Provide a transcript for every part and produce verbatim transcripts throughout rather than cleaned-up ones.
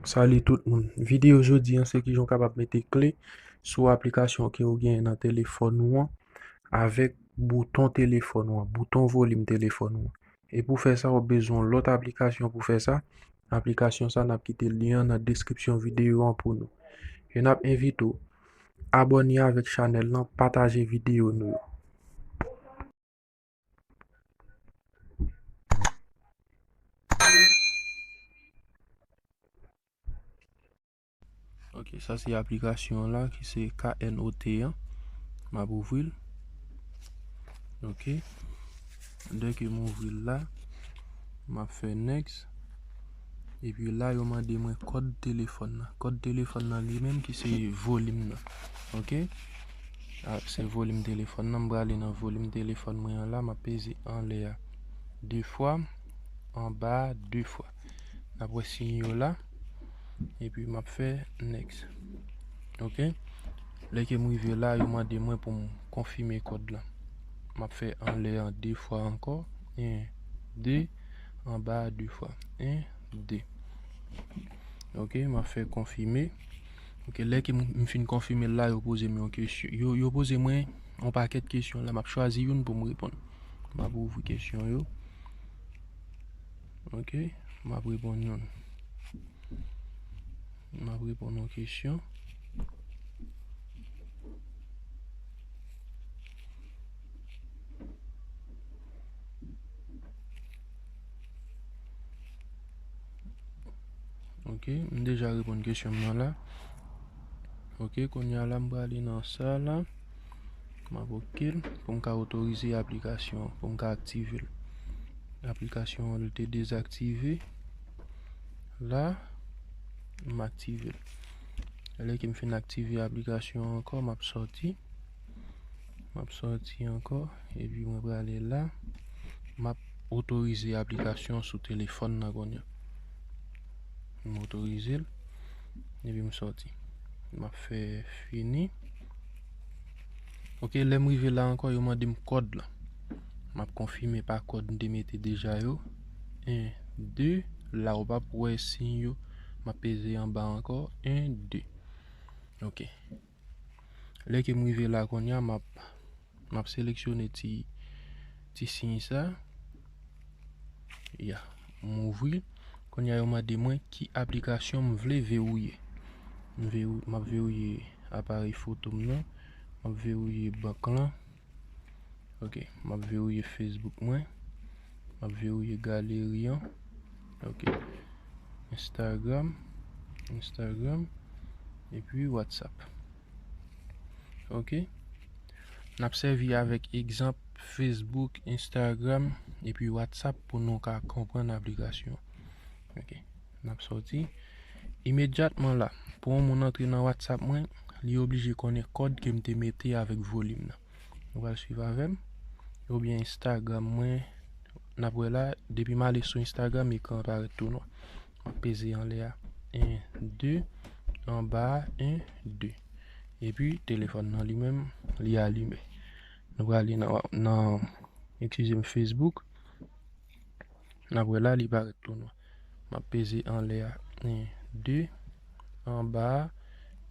Salut tout moun. Videyo jodi an se kijan w kapab mete kle sou aplikasyon ke w genyen nan telefòn ou an avèk bouton telefòn ou an, bouton volim telefòn ou an. E pou fè sa, w ap bezwen yon lòt aplikasyon pou fè sa. Aplikasyon sa, n ap kite lyen an nan deskripsyon videyo an pou nou. E n ap envite w abòne avèk chanèl lan, pataje videyo nou yo. Ok, sa se aplikasyon an la ki se K N O T an. M ap ouvri l. Ok. Dèke m ouvri l la, m ap fè next. Epi la, yo mande mwen kòd telefòn nan. Kòd telefòn nan li menm ki se volim nan. Ok. A, se volim telefòn nan. M prale nan volim telefòn mwen an la. M ap peze anlè a de fwa, anba a de fwa. N ap wè siy yo la. Epi m ap fè next. Ok. Lè ke m rive la, yo mande mwen pou m konfime kòd la. M ap fè anlè an de fwa ankò. En, de. Anba a de fwa. En, de. Ok, m ap fè konfime. Ok, lè ke m, m fin konfime l la, yo poze m yon kesyon. Yo, yo poze mwen yon pakèt kesyon la. M ap chwazi youn pou m reponn. M ap ouvri kesyon yo. Ok, m ap reponn youn. M ap reponn yon kesyon. Ok, m deja reponn kesyon m nan la. Ok, kounye a la, m prale nan sa la. M ap ok l pou m ka otorize aplikasyon an, pou m ka aktive l. Aplikasyon an te dezaktive. La, m aktive l. Lè ke m fin aktive aplikasyon an ankò, m ap sòti. M ap sòti ankò, epi mwen prale la. M ap otorize aplikasyon sou telefòn nan kounye a. M otorize l, epi m sòti. M ap fè fini. Ok, lè m rive la ankò, yo mande m kòd la. M ap konfime pa kòd m te mete deja yo. En, de, la ou p ap wè siy yo. M ap peze anba ankò. En, de. Ok. Lè ke m rive la kounye a, m ap, m ap seleksyone ti, ti siy sa. Ya, m ouvri. Kounye a, yo mande mwen ki aplikasyon m vle verouye. M verou-, m ap verouye aparèy foto m nan. M ap verouye bank lan. Ok, m ap verouye Facebook mwen. M ap verouye galeri an. Ok. Instagram, Instagram, epi WhatsApp. Ok. N ap sèvi avèk egzanp Facebook, Instagram, epi WhatsApp pou nou ka konprann aplikasyon. Ok. N ap sòti. Imedyatman la, pou yon moun antre nan WhatsApp mwen, li oblije konnen kòd ke m te mete avèk volim nan. Nou pral swiv avè m. Oubyen Instagram mwen, n ap wè la, depi m ale sou Instagram, ekran an parèt tou nwa. M ap peze anlè a. En, de. Anba a, en, de. Epi, telefòn nan li menm, li alime. Nou prale nan, nan, eskize m, Facebook. N ap wè la, li parèt tou nwa. M ap peze anlè a. En, de. Anba a,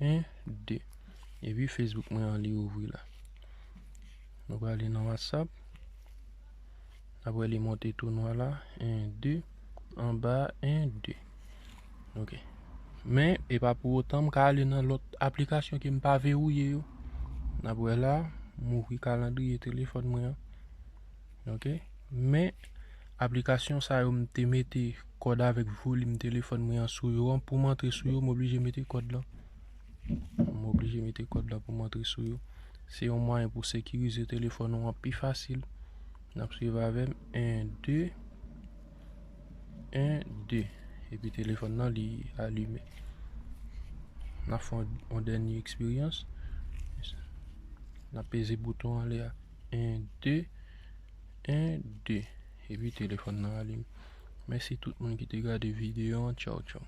en, de. Epi Facebook mwen an, li ouvri la. Nou prale nan WhatsApp. N ap wè li monte tou nwa la. En, de. Anba a, en, de. Ok. Men, e pa pou otan m ka ale nan lòt aplikasyon ke m pa verouye yo. N ap wè la, m ouvri kalandriye telefòn mwen an. Ok. Men, aplikasyon sa yo m te mete kòd avèk volim telefòn mwen an sou yo an. Pou m antre sou yo, m oblije mete kòd lan. M oblije mete kòd lan pou m antre sou yo. Se yon mwayen pou sekirize telefòn ou an pi fasil. N ap swiv avè m. En, de. En, de. Epi telefòn nan, li alime. N ap fè yon, yon dènye eksperyans. N ap peze bouton anlè a. En, de. En, de. Epi telefòn nan alime. Mèsi tout moun ki te gade videyo an. Tchaw, tchaw.